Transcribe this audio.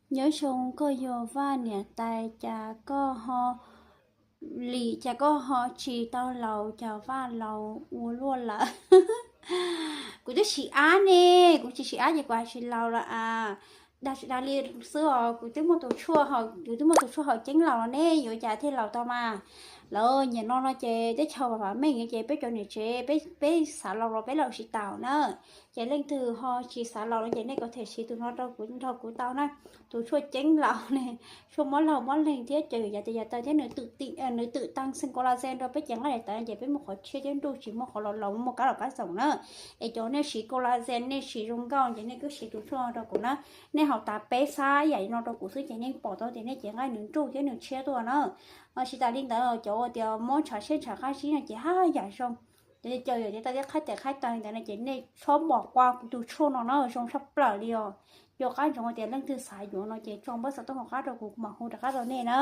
Nyob zoo koj yog Vaj niam tais, cas koj ho lim, cas koj ho tsis tau laus, cas Vaj laus ua luaj lawm. Kuv twb siv ab ne, kuv tsis siv ab ces kuv hais tsis laus lawm a. Dag tsis dag li xwb os, kuv twb muaj tus tshuaj, kuv twb muaj tus tshuaj haus ceeb laus los ne, yuav cas thiaj laus tau mas. Lawv nyiam no no ces teb chaws vam vam meej ces peb cov niam tsev peb xav laus los peb laus tsis taus na. Ces leej twg ho tsis xav laus no ces nej ko them siv tus no rau kuv, nrog kuv tau na. Tus tshuaj ceeb laus ne, tshuaj mob laug mob leeg thiab ces yam tias yav tawv thiab nws twm tee xees collagen rau peb cev nqaij yav tawv ces peb muaj qhov tshiab thiab nruj, tsis muaj qhov los laus muaj kab los kab xoom na. Es cov nej siv collagen nej siv zoo nkauj ces nej kuj siv tus tshuaj no rau kuv na. Nej haus tas peb xab yam no rau kuv xwb ces nej pom tau tias nej cev nqaij nws nruj thiab nws tshiab tuaj na. Tsis tas li ntawd, cov uas tias mob ntshav siab ntshav qab zib no ces haj yam zoo. Cov caws yam tias tau thiab qhaib tes qhaib taw li ntawd no ces nej txhob mom qua kuv tus tshuaj no na, zoo tshaj plaws li os. Yog qab ntsoov tias leej twg xav yuav no ces tso npawb xov tooj hauv qab rau kuv, kuv mam hu rov qab rau nej na.